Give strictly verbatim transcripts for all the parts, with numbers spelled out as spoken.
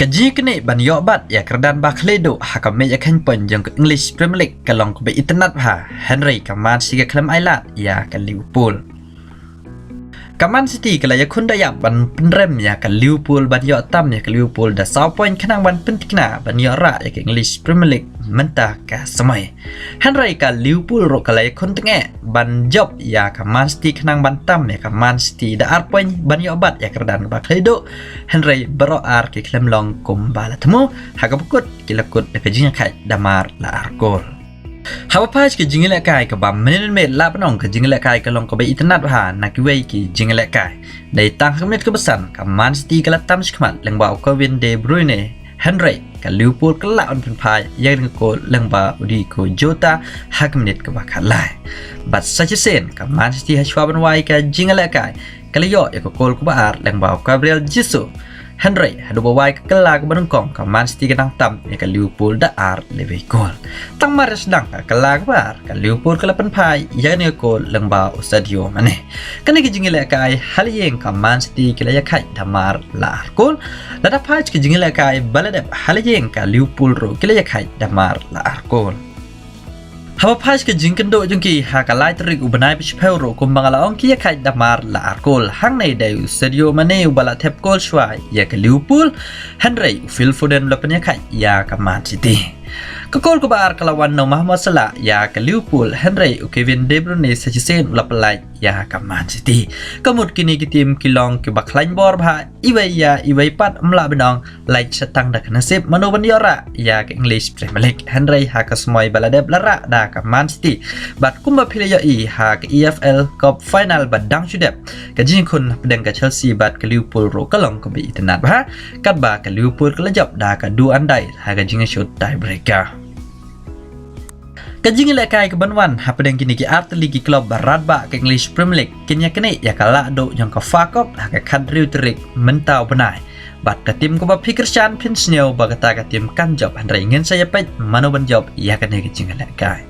Ka jingïakynduh ban ïoh bat ïa ka kyrdan ba khlei duh ha ka mei ïa ka point jong ka English Premier League ka long kaba itynnad bha, hynrei ka Man City ka khlem ai lad ïa ka Liverpool. Ka Man City ka la ïakhun da ïap ban pynrem ïa ka Liverpool ban ïoh tam ïa ka Liverpool da saw point khnang ban pyntikna ban ïoh rah ïa ka English Premier League mynta ka samoi. Hynrei ka Liverpool ruh ka la ïakhun tyngeh ban jop ïa ka Man City khnang ban tam ïa ka Man City da ar point ban ïoh bat ïa ka kyrdan ba khlei duh. Hynrei baroh ar ki khlem long kumba la thmu, ha kaba kut ki la kut da ka jingïakhaid da mar la ar kol. Haba phai ka jingïalehkai kaba mynnin mynnin la pynong ka jingïalehkai ka long kaba itynnad bha na kiwei ki jingïalehkai. Dei tang ha ka minit kaba san ka Man City ka la tam shakhmat lyngba u Kevin De Bruyne, hynrei ka Liverpool ka la lah ban pynphai ïa ka kol lyngba u Diogo Jota ha ka minit kaba khatlai. Bad sa shisien ka Man City ha shuwa ban wai ka jingïalehkai ka la ïoh ïa ka kol kaba ar lyngba u Gabriel Jesus. Hynrei haduh ba wai ka kylla kaba nyngkong ka Man City ka dang tam ïa ka Liverpool da ar lewei kol. Tang mar ïa sdang ka kylla kaba ar ka Liverpool ka la pynphai ïa kane ka kol lyngba u Sadio Mane. Kane ka jingïalehkai ha la ïing ka Man City ki la ïakhaid da mar la ar kol. Lada phai ka jingïalehkai ba la dep ha la ïing ka Liverpool ruh ki la ïakhaid da mar la ar kol. Haba phai ka jingkynduh jong ki ha ka lai tarik u bnai ba shiphew ruh kumba nga la ong ki ïakhaid da mar la ar kol. Hangne dei u Sadio Mane uba la thep kol shuwa ïa ka Liverpool, hynrei u Phil Foden u la pynïakhaid ïa ka Man City. Ka kol kaba ar ka la wan na u Mohamed Salah ïa ka Liverpool, hynrei u Kevin De Bruyne sa shisien u la pynlait ïa ka Man City. Ka mut kine ki tim ki long kiba khlaiñ bor bha, iwei ïa iwei pat ym lah ban ong lait sha tang da ka nasib mano ban ïoh rah ïa ka English Premier League. Hynrei ha ka samoi ba la dep la rah da ka Man City. Bad kumba phi la ïohi ha ka E F L Cup final ba dang shu dep, ka jingïakhun hapdeng ka Chelsea bad ka Liverpool ruh ka long kaba itynnad bha, katba ka Liverpool ka la jop da ka do and die ha ka jingïashut tiebreaker. Ka jingïalehkai kaban wan hapdeng kine ki ar tylli ki club ba radbah ka English Premier League kin ïakynduh ïa ka lah duh jong ka F A Cup ha ka khathynriew tarik mynta u bnai. Bad ka tim kaba phi kyrshan phin sngew ba kata ka tim kan jop, hynrei ngin sa ïapeit mano ban jop ïa kane ka jingïalehkai.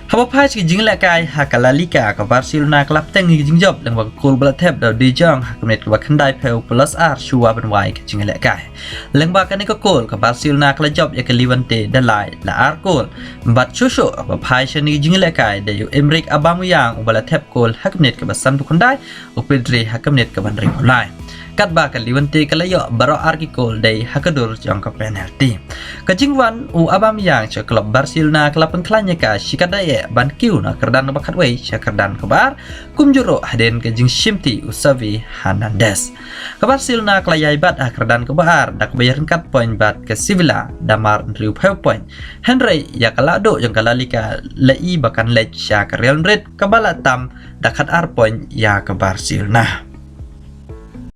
Haba phai ka jingïalehkai ha ka La Liga ka Barcelona ka la bteng ïa ka jingjop lyngba ka kol ba la thep da u De Jong ha ka minit kaba khyndaiphew plus ar shuwa ban wai ka jingïalehkai. Lyngba kane ka kol ka Barcelona ka la jop ïa ka Levante da lai la ar kol. Bad shuh shuh haba phai shane ka jingïalehkai dei u Emerick Aubameyang uba la thep kol ha ka minit kaba sanphew khyndai, u Pedri ha ka minit kaba hynriewphew lai. Katba ka Levante ka la ïoh baroh ar ki kol dei ha ka dur jong ka penalty. Ka jingwan u Aubameyang sha ka club Barcelona ka la pynkhlaiñ ïa ka shikatdei eh ban kiew na ka kyrdan kaba khatwei sha ka kyrdan kaba ar, kumjuh ruh hadien ka jingshimti u Xavi Hernandez. Ka Barcelona ka la ïai bat ha ka kyrdan kaba ar da kaba ïaryngkat point bad ka Sevilla da mar hynriewphew point. Hynrei ïa ka lah duh jong ka La Liga la i ba kan leit sha ka Real Madrid kaba la tam da khatar point ïa ka Barcelona.